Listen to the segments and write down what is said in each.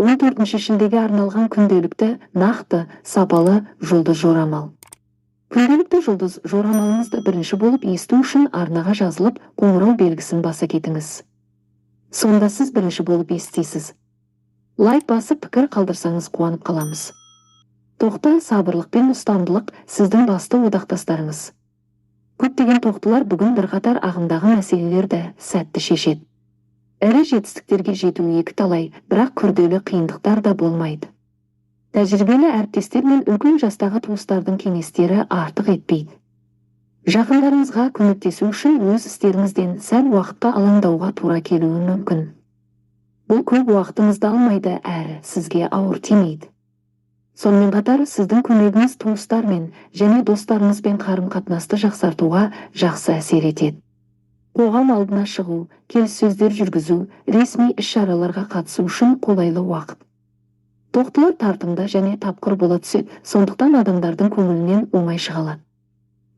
14 шілдеге арналған күнделікті, нақты, сапалы жұлдыз жорамал. Күнделікті жұлдыз жорамалыңызды бірінші болып есту үшін арнаға жазылып, қоңырау белгісін баса кетіңіз. Сонда сіз бірінші болып естисіз. Лайк басып, пікір қалдырсаңыз, қуанып қаламыз. Тоқты, сабырлық пен ұстамдылық сіздің басты одақтастарыңыз. Көптеген тоқтылар бүгін бірқатар ағымдағы мәселелерді сәтті шешеді. Ірі жетістіктерге жету екі талай, бірақ күрделі қиындықтар да болмайды. Тәжірибелі әріптестер мен үлкен жастағы туыстардың кеңестері артық етпейді. Жақындарыңызға көмектесу үшін өз істеріңізден сәл уақытқа алаңдауға тура келуі мүмкін. Бұл көп уақытыңызды алмайды әрі сізге ауыр тимейді. Сонымен қатар сіздің көмегіңіз туыстармен және достарыңызбен қарым-қатынасты жақсартуға жақсы әсер етеді. Қоғам алдына шығу, келіссөздер жүргізу, ресми іс-шараларға қатысу үшін қолайлы уақыт. Тоқтылар тартымды және тапқыр бола түседі, сондықтан адамдардың көңілінен оңай шыға алады.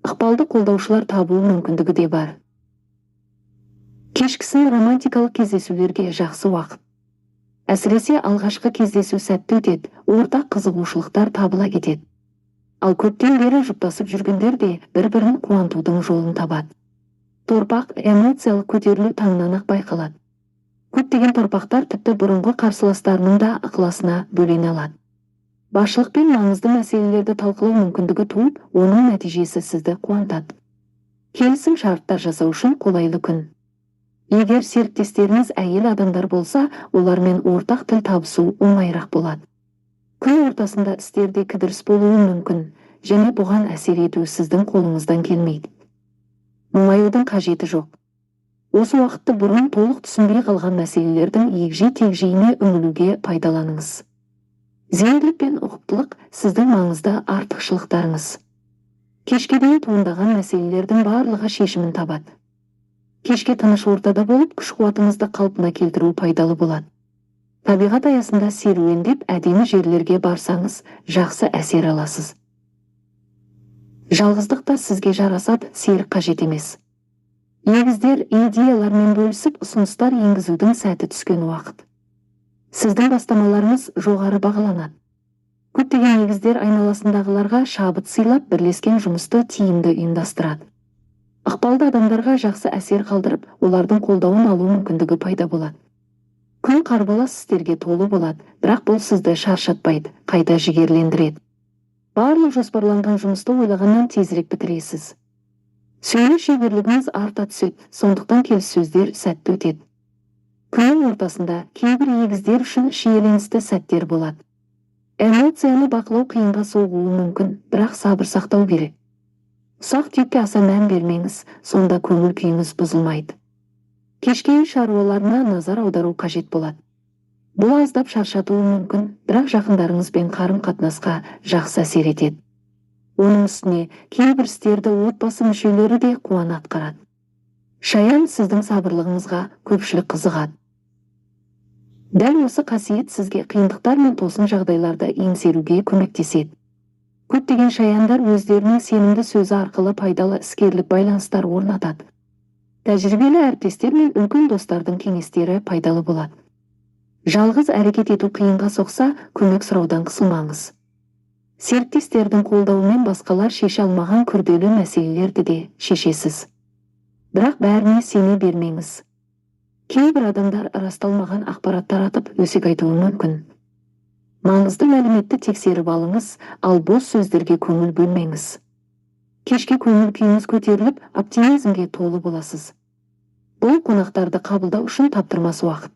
Ықпалды қолдаушылар табу мүмкіндігі де бар. Кешкісін романтикалық кездесулерге жақсы уақыт. Әсіресе алғашқы кездесу сәтті өтеді, ортақ қызығушылықтар табыла кетеді. Ал көптен бері жұптасып жүргендер де бір-бірін қуантудың жолын табады. Торпақ, эмоциялық көтерілу таңнан-ақ байқалады. Көптеген торпақтар тіпті бұрынғы қарсыластарының да ықыласына бөлене алады. Басшылықпен маңызды мәселелерді талқылау мүмкіндігі туып, оның нәтижесі сізді қуантады. Келісім шарттар жасау үшін қолайлы күн. Егер серіктестеріңіз әйел адамдар болса, олармен ортақ тіл табысу оңайырақ болады. Күн ортасында істерде кідіріс болуы мүмкін, және бұған әсер ету сіздің қолыңыздан келмейді. Мұңаюдың қажеті жоқ. Осы уақытты бұрын толық түсінбей қалған мәселелердің егжей-тегжейіне үңілуге пайдаланыңыз. Зейінділік пен ұқыптылық сіздің маңызды артықшылықтарыңыз. Кешке дейін туындаған мәселелердің барлығы шешімін табады. Кешке тыныш ортада болып, күш-қуатыңызды қалпына келтіру пайдалы болады. Табиғат аясында серуендеп, әдемі жерлерге барсаңыз, жақсы әсер аласыз. Жалғыздық та сізге жарасады, серік қажет емес. Егіздер, идеялармен бөлісіп, ұсыныстар енгізудің сәті түскен уақыт. Сіздің бастамаларыңыз жоғары бағаланады. Көптеген егіздер айналасындағыларға шабыт сыйлап, бірлескен жұмысты тиімді ұйымдастырады. Ықпалды адамдарға жақсы әсер қалдырып, олардың қолдауын алу мүмкіндігі пайда болады. Күн қарбалас істерге толы болады, бірақ бұл сізді шаршатпайды, қайта жігерлендіреді. Барлық жоспарланған жұмысты ойлағаннан тезірек бітіресіз. Сөйлеу шеберлігіңіз арта түседі, сондықтан келіссөздер сәтті өтеді. Күннің ортасында кейбір егіздер үшін шиеленісті сәттер болады. Эмоцияны бақылау қиынға соғуы мүмкін, бірақ сабыр сақтау керек. Ұсақ-түйекке аса мән бермеңіз, сонда көңіл күйіңіз бұзылмайды. Кешке үй шаруаларына назар аудару қажет болады. Бұл аздап шаршатуы мүмкін, бірақ жақындарыңызбен қарым-қатынасқа жақсы әсер етеді. Оның үстіне кейбір істерді отбасы мүшелері де қуана атқарады. Шаян, сіздің сабырлығыңызға көпшілік қызығады. Дәл осы қасиет сізге қиындықтар мен тосын жағдайларды еңсеруге көмектеседі. Көптеген шаяндар өздерінің сенімді сөзі арқылы пайдалы іскерлік байланыстар орнатады. Тәжірибелі әріптестер мен үлкен достардың кеңестері пайдалы болады. Жалғыз әрекет ету қиынға соқса, көмек сұраудан қысылмаңыз. Серіктестердің қолдауымен басқалар шеше алмаған күрделі мәселелерді де шешесіз. Бірақ бәріне сене бермеңіз. Кейбір адамдар расталмаған ақпарат таратып, өсек айтуы мүмкін. Маңызды мәліметті тексеріп алыңыз, ал бос сөздерге көңіл бөлмеңіз. Кешке көңіл күйіңіз көтеріліп, оптимизмге толы боласыз. Бұл қонақтарды қабылдау үшін таптырмас уақыт.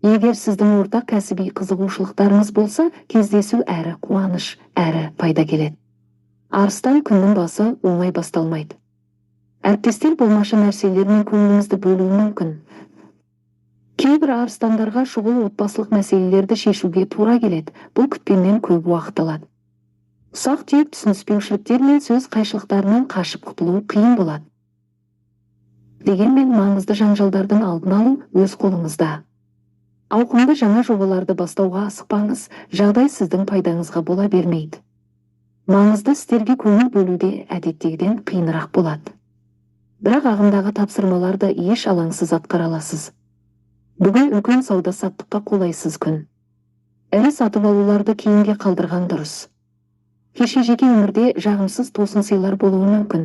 Егер сіздің ортақ кәсіби қызығушылықтарыңыз болса, кездесу әрі қуаныш, әрі пайда келеді. Арыстан, күннің басы оңай басталмайды. Әріптестер болмашы нәрселермен көңіліңізді бөлуі мүмкін. Кейбір арыстандарға шұғыл отбасылық мәселелерді шешуге тура келеді. Бұл күткеннен көп уақыт алады. Ұсақ-түйек түсініспеушіліктер мен сөз қайшылықтарынан қашып құтылу қиын болады. Дегенмен маңызды жанжалдардың алдын алу өз қолыңызда. Ауқымды жаңа жобаларды бастауға асықпаңыз, жағдай сіздің пайдаңызға бола бермейді. Маңызды істерге көңіл бөлуде әдеттегіден қиынырақ болады. Бірақ ағымдағы тапсырмаларды еш алаңсыз атқара аласыз. Бүгін үлкен сауда-саттыққа қолайсыз күн. Ірі сатып алуларды кейінге қалдырған дұрыс. Кеше жеке өмірде жағымсыз тосын сыйлар болуы мүмкін.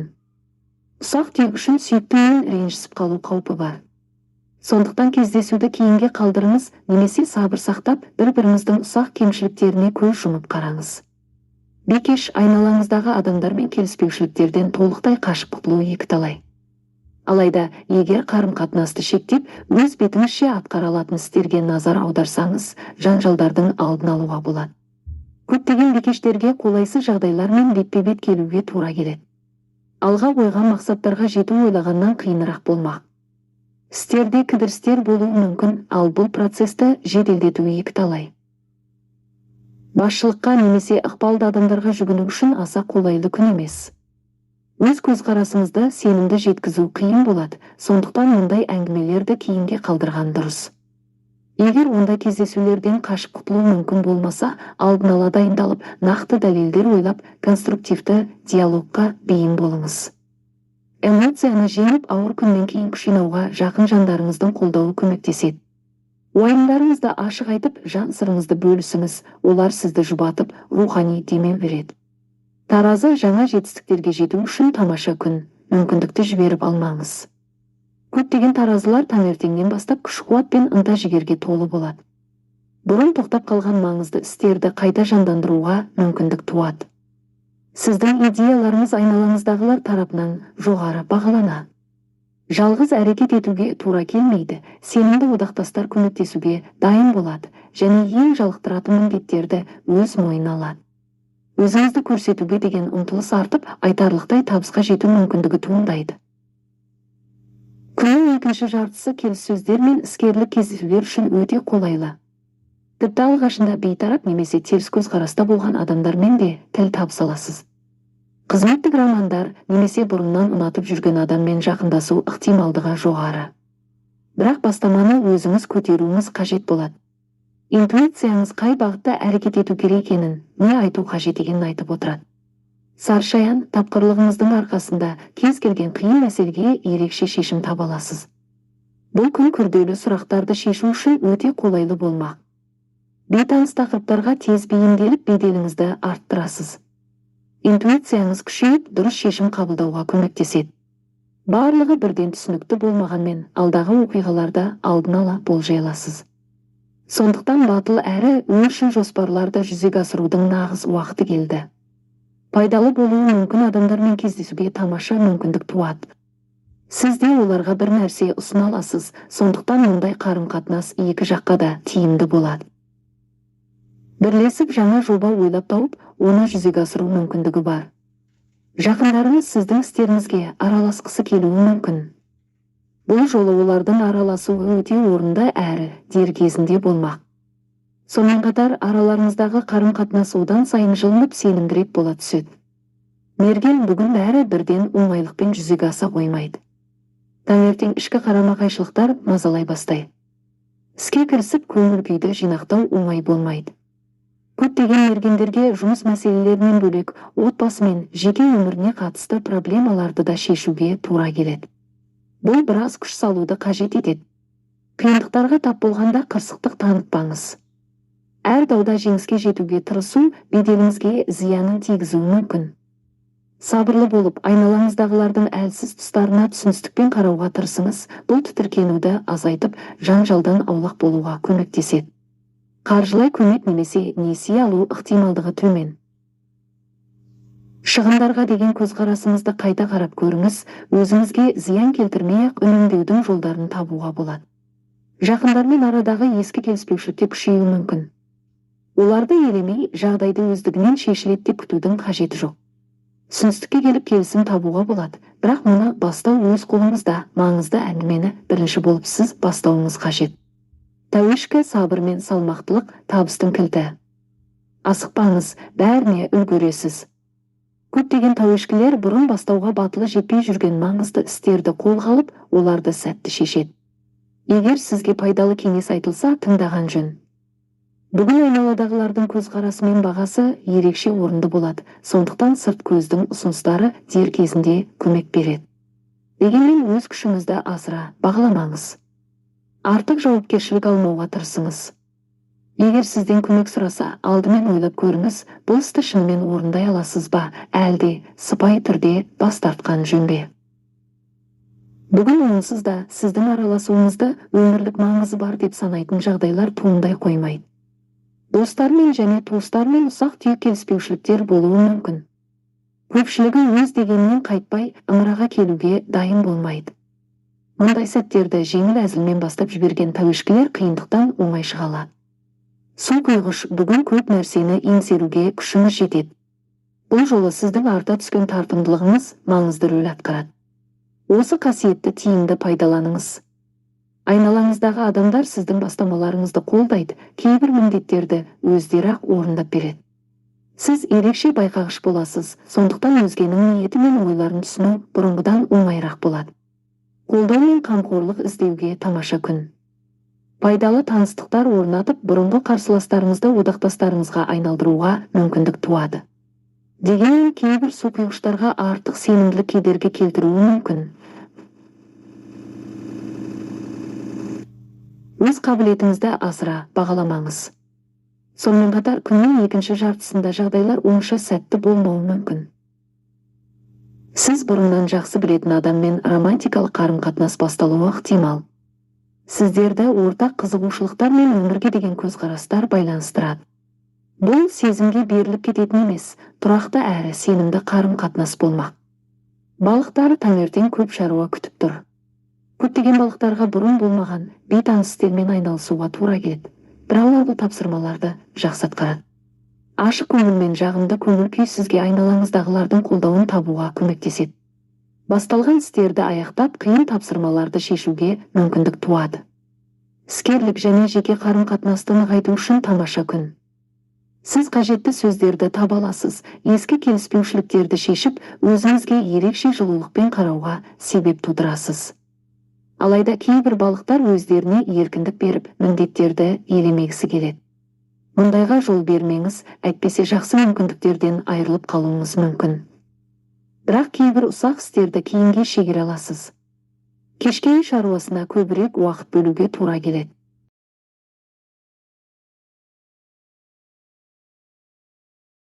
Ұсақ-түйек үшін сүйіктіңмен ренжісіп қалу қаупі бар. Сондықтан кездесуді кейінге қалдырыңыз немесе сабыр сақтап, бір-біріңіздің ұсақ кемшіліктеріне көз жұмып қараңыз. Бикеш, айналаңыздағы адамдармен келіспеушіліктерден толықтай қашып құтылу екіталай. Алайда, егер қарым-қатынасты шектеп, өз бетіңізше атқара алатын істерге назар аударсаңыз, жанжалдардың алдын алуға болады. Көптеген бикештерге қолайсыз жағдайлармен бетпе-бет келуге тура келеді. Алға қойған мақсаттарға жету ойлағаннан қиынырақ болмақ. Істерде кідірістер болуы мүмкін, ал бұл процесті жеделдету екіталай. Басшылыққа немесе ықпалды адамдарға жүгіну үшін аса қолайлы күн емес. Өз көзқарасыңызды сенімді жеткізу қиын болады, сондықтан мұндай әңгімелерді кейінге қалдырған дұрыс. Егер ондай кездесулерден қашып құтылу мүмкін болмаса, алдын ала дайындалып, нақты дәлелдер ойлап, конструктивті диалогқа бейім болыңыз. Эмоцияны жеңіп, ауыр күннен кейін күш жинауға жақын жандарыңыздың қолдауы көмектеседі. Уайымдарыңызды ашық айтып, жан сырыңызды бөлісіңіз, олар сізді жұбатып, рухани демеу береді. Таразы, жаңа жетістіктерге жету үшін тамаша күн, мүмкіндікті жіберіп алмаңыз. Көптеген таразылар таңертеңнен бастап күш-қуат пен ынта-жігерге толы болады. Бұрын тоқтап қалған маңызды істерді қайта жандандыруға мүмкіндік туады. Сіздің идеяларыңыз айналаңыздағылар тарапынан жоғары бағаланады. Жалғыз әрекет етуге тура келмейді, сенімді одақтастар көмектесуге дайын болады және ең жалықтыратын міндеттерді өз мойнына алады. Өзіңізді көрсетуге деген ұмтылыс артып, айтарлықтай табысқа жету мүмкіндігі туындайды. Күннің екінші жартысы келіссөздер мен іскерлік кездесулер үшін өте қолайлы. Тіпті алғашында бейтарап немесе теріс көзқараста болған адамдармен де тіл табыса аласыз. Қызметтік романдар немесе бұрыннан ұнатып жүрген адаммен жақындасу ықтималдығы жоғары. Бірақ бастаманы өзіңіз көтеруіңіз қажет болады. Интуицияңыз қай бағытта әрекет ету керек екенін, не айту қажет екенін айтып отырады. Саршаян, тапқырлығыңыздың арқасында кез келген қиын мәселеге ерекше шешім таба аласыз. Бұл күн күрделі сұрақтарды шешу үшін өте қолайлы болмақ. Бейтаныс тақырыптарға тез бейімделіп, беделіңізді арттырасыз. Интуицияңыз күшейіп, дұрыс шешім қабылдауға көмектеседі. Барлығы бірден түсінікті болмағанмен, алдағы оқиғаларды алдын ала болжай аласыз. Сондықтан батыл әрі өршіл жоспарларды жүзеге асырудың нағыз уақыты келді. Пайдалы болуы мүмкін адамдармен кездесуге тамаша мүмкіндік туады. Сіз де оларға бір нәрсе ұсына аласыз, сондықтан мұндай қарым-қатынас екі жаққа да тиімді болады. Бірлесіп жаңа жоба ойлап тауып, оны жүзеге асыру мүмкіндігі бар. Жақындарыңыз сіздің істеріңізге араласқысы келуі мүмкін. Бұл жолы олардың араласуы өте орынды әрі дер кезінде болмақ. Сонымен қатар араларыңыздағы қарым-қатынас одан сайын жылынып, сенімдірек бола түседі. Мерген, бүгін бәрі бірден оңайлықпен жүзеге аса қоймайды. Таңертең ішкі қарама-қайшылықтар мазалай бастайды. Іске кірісіп, көңіл күйді жинақтау оңай болмайды. Көптеген мергендерге жұмыс мәселелерінен бөлек, отбасы мен жеке өміріне қатысты проблемаларды да шешуге тура келеді. Бұл біраз күш салуды қажет етеді. Қиындықтарға тап болғанда қырсықтық танытпаңыз. Әр дауда жеңіске жетуге тырысу беделіңізге зиянын тигізуі мүмкін. Сабырлы болып, айналаңыздағылардың әлсіз тұстарына түсіністікпен қарауға тырысыңыз, бұл тітіркенуді азайтып, жанжалдан аулақ болуға көмектеседі. Қаржылай көмек немесе несие алу ықтималдығы төмен. Шығындарға деген көзқарасыңызды қайта қарап көріңіз, өзіңізге зиян келтірмей-ақ үнемдеудің жолдарын табуға болады. Жақындармен арадағы ескі келіспеушіліктер күшеюі мүмкін. Оларды елемей, жағдайды өздігінен шешіледі деп күтудің қажеті жоқ. Түсіністікке келіп келісім табуға болады, бірақ мұны бастау өз қолыңызда, маңызды әңгімені бірінші болып сіз бастауыңыз қажет. Тәуешкі сабыр мен салмақтылық табыстың кілті. Асықпаңыз, бәріне үлгересіз. Көптеген тәуешкілер бұрын бастауға батылы жетпей жүрген маңызды істерді қолға алып, оларды сәтті шешеді. Егер сізге пайдалы кеңес айтылса, тыңдаған жөн. Бүгін айналадағылардың көзқарасы мен бағасы ерекше орынды болады, сондықтан сырт көздің ұсыныстары дер кезінде көмек береді. Дегенмен өз күшіңізді асыра бағаламаңыз. Артық жауапкершілік алмауға тырысыңыз. Егер сізден көмек сұраса, алдымен ойлап көріңіз, бұл істі шынымен орындай аласыз ба, әлде сыпайы түрде бас тартқан жөн бе? Бүгін онсыз да сіздің араласуыңызды өмірлік маңызы бар деп санайтын жағдайлар туындай қоймайды. Достармен және туыстармен ұсақ-түйек келіспеушіліктер болуы мүмкін. Көпшілігі өз дегенінен қайтпай, ымыраға келуге дайын болмайды. Мұндай сәттерді жеңіл әзілмен бастап жіберген тәуешкілер қиындықтан оңай шыға алады. Су құйғыш бүгін көп нәрсені еңсеруге күшіңіз жетеді. Бұл жолы сіздің арта түскен тартымдылығыңыз маңызды рөл атқарады. Осы қасиетті тиімді пайдаланыңыз. Айналаңыздағы адамдар сіздің бастамаларыңызды қолдайды, кейбір міндеттерді өздері-ақ орындап береді. Сіз ерекше байқағыш боласыз, сондықтан өзгенің ниеті мен ойларын түсіну бұрынғыдан оңайырақ болады. Қолдау мен қамқорлық іздеуге тамаша күн. Пайдалы таныстықтар орнатып, бұрынғы қарсыластарыңызды одақтастарыңызға айналдыруға мүмкіндік туады. Дегенмен кейбір су құйғыштарға артық сенімділік кедергі келтіруі мүмкін. Өз қабілетіңізді асыра бағаламаңыз. Сонымен қатар күннің екінші жартысында жағдайлар онша сәтті болмауы мүмкін. Сіз бұрыннан жақсы білетін адаммен романтикалық қарым-қатынас басталуы ықтимал. Сіздерді ортақ қызығушылықтар мен өмірге деген көзқарастар байланыстырады. Бұл сезімге беріліп кететін емес, тұрақты әрі сенімді қарым-қатынас болмақ. Балықтар таңертең көп шаруа күтіп тұр. Көптеген балықтарға бұрын болмаған бейтаныс істермен айналысуға тура келеді. Бірақ олар бұл тапсырмаларды жақсы атқарады. Ашық көңіл мен жағымды көңіл күй сізге айналаңыздағылардың қолдауын табуға көмектеседі. Басталған істерді аяқтап, қиын тапсырмаларды шешуге мүмкіндік туады. Іскерлік және жеке қарым-қатынасты нығайту үшін тамаша күн. Сіз қажетті сөздерді таба аласыз, ескі келіспеушіліктерді шешіп, өзіңізге ерекше жылулықпен қарауға себеп тудырасыз. Алайда кейбір балықтар өздеріне еркіндік беріп, міндеттерді елемегісі келеді. Мұндайға жол бермеңіз, әйтпесе жақсы мүмкіндіктерден айырылып қалуыңыз мүмкін. Бірақ кейбір ұсақ істерді кейінге шегере аласыз. Кешке үй шаруасына көбірек уақыт бөлуге тура келеді.